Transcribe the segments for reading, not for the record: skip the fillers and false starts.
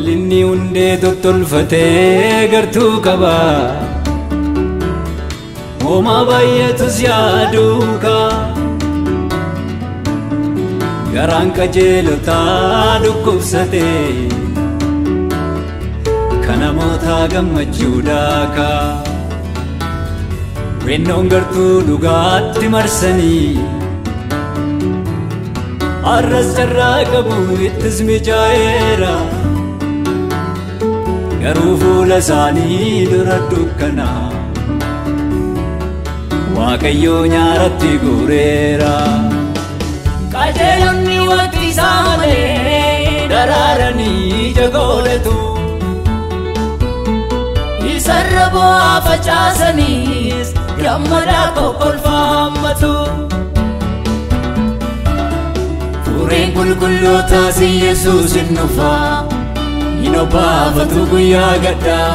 Jallinni hundee tottolfatee gartuu qaba. Homaa baay'atus yaaduuka. Garaan qajeelotaa dhukkubsatee kan namoota gammachuu daaka. Wennoon gartuu dhugaatti marsanii arras carraa qabu ittis mijaa'eera. Garuu fuula isaanii dura dukkana Waaqayyo nyaaratti guureera. Qajeelonni waqtii isaa malee daraaranii ija godhatu. Isarra bu'aa facaasaniis gammadaa kokkolfaa hammatu. Fureen qulqullootaas Yesuus hin dhufa, hin obbaafatu guyyaa gaddaa.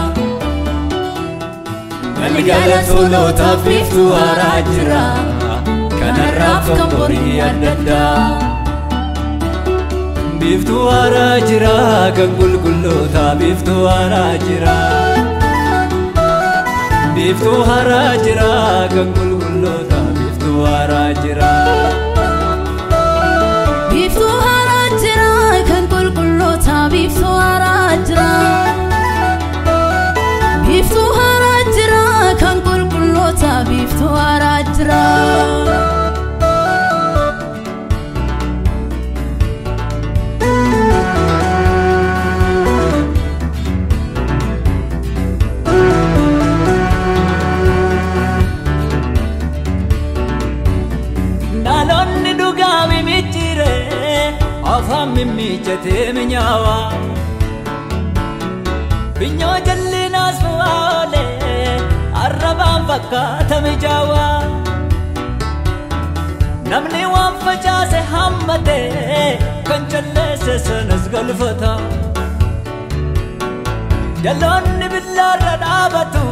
Galgala tolootaaf biiftuu haaraa jira, kanarraaf kan borii adda addaa. Biiftuu haaraa jira kan qulqullootaa, biiftuu haaraa jira. Biiftuu haaraa jira kan qulqullootaa, biiftuu haaraa jira. Biiftuu haaraa jira kan qulqullootaa, biiftuu haaraa jira. Biiftuu haaraa jira kan qulqullootaa, biiftuu haaraa jira. Dhaloonni dhugaa mimicciiree afaan mimmiichatee minyaawaa. Binyoo jal'inaas fu'aalee arrabaan fakkaata mijaawaa. Namni waan facaase hammatee kan jalleesse sanas galfata. Jalloonni billaarra dhaabatu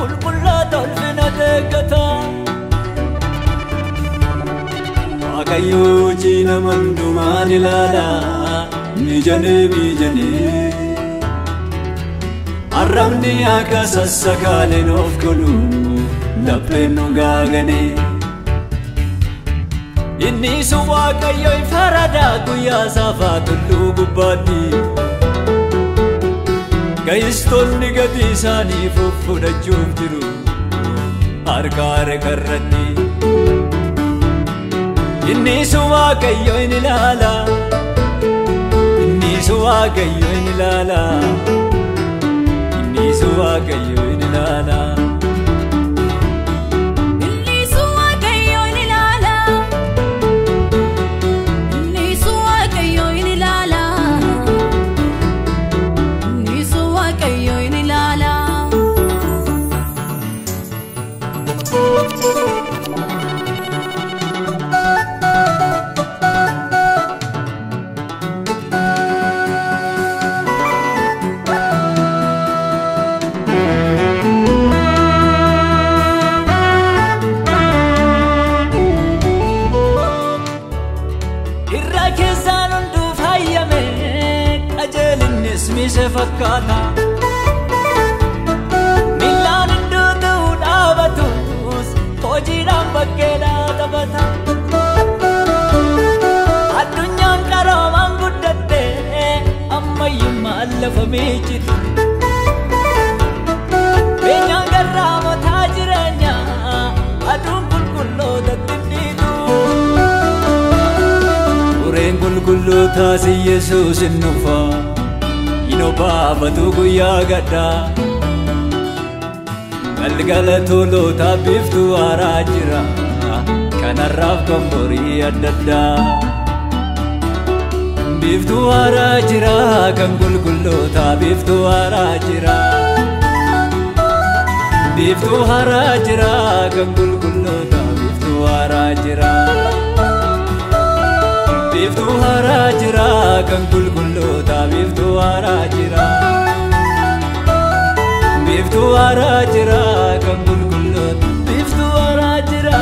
qulqulloota ulfina deeggata. Waaqayyo hojii nama hundumaan ilaala, mijanee mijanee. Arrabni akka sassakaaleen of godhu lapheen nu gaaganee. Inni sun Waaqayyo hin faradaa guyyaa saafaa tulluu gubbaatti. Ga'istoonni gatii isaanii fudhachuuf jiru harka harka irratti. Inni sun Waaqayyo hin ilaala, inni sun Waaqayyo hin ilaala, inni sun Waaqayyo hin ilaala. Inni sun Waaqayyo hin ilaala. Inni sun Waaqayyo hin ilaala. Inni sun Waaqayyo hin ilaala. Irra keessaan hunduu fayyame qajeelinnis miise fakkaata. Miillaan hunduu ta'uu dhaabatus hojiidhaan bakkeedhaa taphata. Addunyaan qaroomaan guddatte ammayyummaan lafa miicciti. Beenyaan garraamotaa jireenyaa aduun qulqullootatti hin dhiitu. Fureen qulqullootaas Yesuus hin dhufa, hin obbaafatu guyyaa gaddaa. Galgala tolootaa biiftuu haaraa jira, kanarraaf kan borii adda addaa. Biiftuu haaraa jira kan qulqullootaa, biiftuu haaraa jira. Biiftuu haaraa jira kan qulqullootaa, biiftuu haaraa jira. Biiftuu haaraa jira kan qulqullootaa, biiftuu haaraa jira. Biiftuu haaraa jira kan qulqulloota, biiftuu haaraa jira.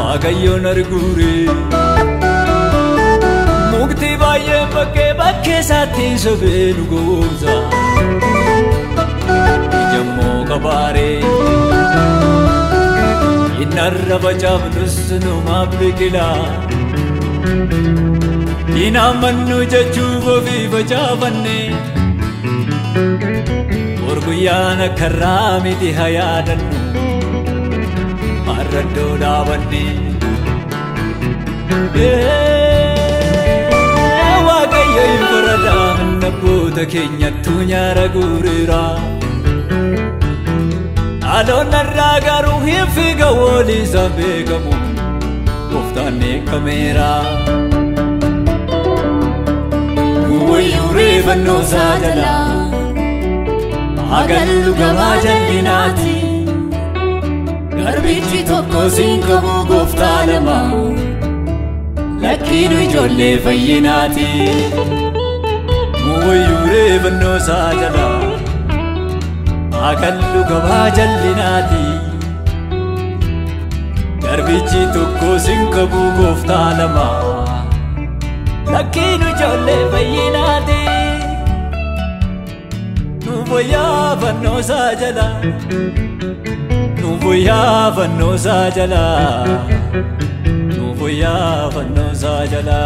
Waaqayyoon arguure. Mukti baay'een bakkee bakkee isaatti sobee nu gowwoomsa. Ijammoo qabaaree inni arraba caafnus numaaf biqila. Hin amannu jechuuf ofii facaafanne. Guyyaan akka irraa miti haa yaadannu har'a iddoo dhaabanne. Waaqayyo hin faradaamin abboota keenyattuu nyaara guureera. Dhaloonni irraa garuu hin fiiga waliin isaan beekamu gooftaan eekameera. Wayyuu reeffannoo isaa jalaa. Agallu gabaa jal'inaati. Garbichi tokko siin qabu gooftaa lama. Lakkiinu ijoollee fayyinaati. Wayyuu reeffannoo isaa jalaa. Agallu gabaa jal'inaati. Garbichi tokko siin qabu gooftaa lama. Lakkiinu ijoollee fayyinaati. Nuvoyaa fannoo isaa jala. Nuvoyaa fannoo isaa jala. Nuvoyaa fannoo isaa jala.